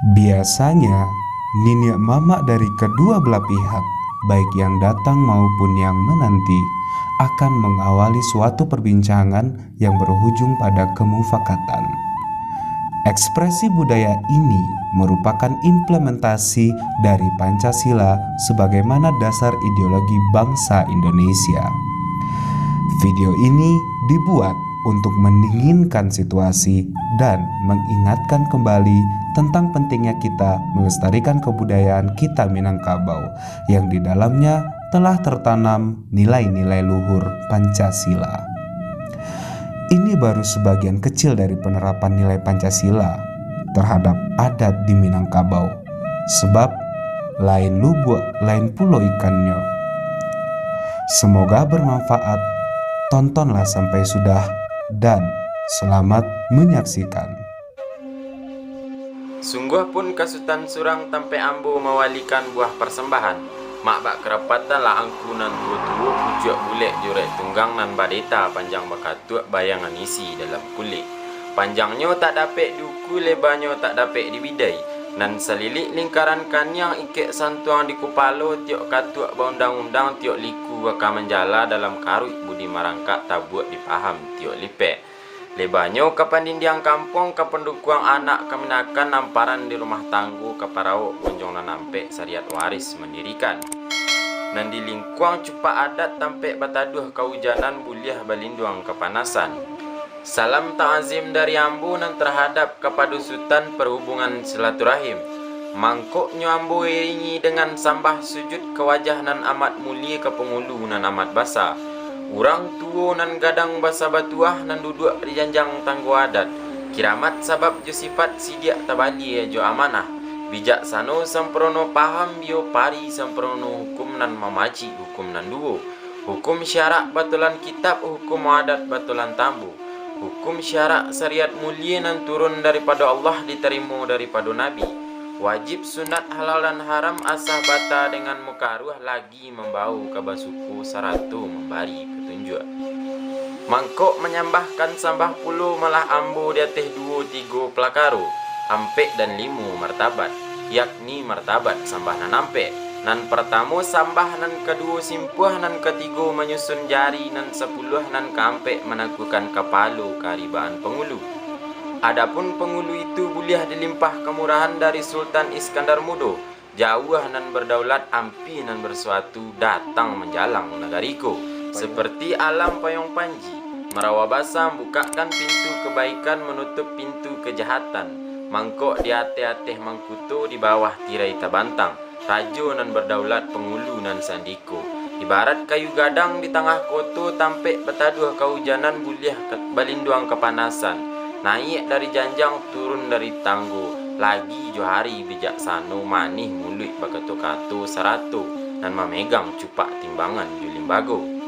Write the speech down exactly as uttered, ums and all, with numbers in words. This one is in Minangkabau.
Biasanya, niniak mamak dari kedua belah pihak, baik yang datang maupun yang menanti, akan mengawali suatu perbincangan yang berujung pada kemufakatan. Ekspresi budaya ini merupakan implementasi dari Pancasila sebagaimana dasar ideologi bangsa Indonesia. Video ini dibuat untuk mendinginkan situasi dan mengingatkan kembali tentang pentingnya kita melestarikan kebudayaan kita Minangkabau, yang di dalamnya telah tertanam nilai-nilai luhur Pancasila. Ini baru sebagian kecil dari penerapan nilai Pancasila terhadap adat di Minangkabau, sebab lain lubuak, lain pulo ikannyo. Semoga bermanfaat. Tontonlah sampai sudah, dan selamat menyaksikan. Sungguah pun ka Sutan surang tampek ambo mawalikan buah parsambahan. Mak bak karapatan lah angku nan tuo-tuo, pucuak bulek jurek tunggang nan badeta panjang bakatuak bayangan isi dalam kulik. Panjangnyo tak dapek diuku, lebanyo tak dapek dibidai. Nan salilik lingkaran kaniang ikek santuang di kupalo, tiok katuak baundang-undang, tiok liku aka manjala dalam karuik budi marangkak tabuak dipaham tiok lipek. Lebanyo ka pandindiang kampuang, ka pandukuang anak kamanakan amparan di rumah tanggo, ka parawok gonjong nan ampek sariat waris mandirikan. Nan di lingkuang cupak adat tampek bataduah kaujanan buliah balinduang kapanasan. Salam ta'zim dari ambo nan tarhadap kapado Sutan parhubungan silaturahim. Mangkoknyo ambo iringi dengan sambah sujud ka wajah nan amat mulie, ka pangulu nan amat basa. Urang tuo nan gadang basa batuah nan duduak di janjang tanggo adat. Kiramat sabab jo sifat sidiak tabalia jo amanah. Bijaksano samprono paham, biopari samprono hukum nan mamacik hukum nan duo. Hukum syarak batulan kitab, hukum adat batulan tambo. Hukum syarak sariat mulie nan turun daripado Allah ditarimo daripado Nabi. Wajib sunat halal dan haram, asah bata dengan makaruah lagi mambao ka basuko sarato mambari patunjuak. Mangkok manyambahkan sambah pulo malah ambo di ateh duo tigo palakaro, ampek dan limo martabat, yakni martabat sambah nan ampek. Nan partamo sambah, nan kaduo simpuah, nan katigo manyusun jari, nan sapuluah, nan kaampek manakukan kapalo karibaan pangulu. Adapun pangulu itu buliah dilimpah kamurahan dari Sultan Iskandar Mudo, jauah nan bardaulat, ampia nan basuatu, datang manjalang nagari ko. Saparti alam payuang panji, marawa basa mambukakkan pintu kabaikan, manutup pintu kajahatan, mangkok di ateh-ateh mangkuto, di bawah tirai tabantang, rajo nan bardaulat, pangulu nan sandiko. Ibarat kayu gadang di tangah koto, tampek bataduah kaujanan, buliah ka-, balinduang kapanasan, naiak dari janjang, turun dari tanggo, lagi jo ari bijaksano, manih muluik bakato-kato, sarato nan mamegang cupak timbangan jo limbago.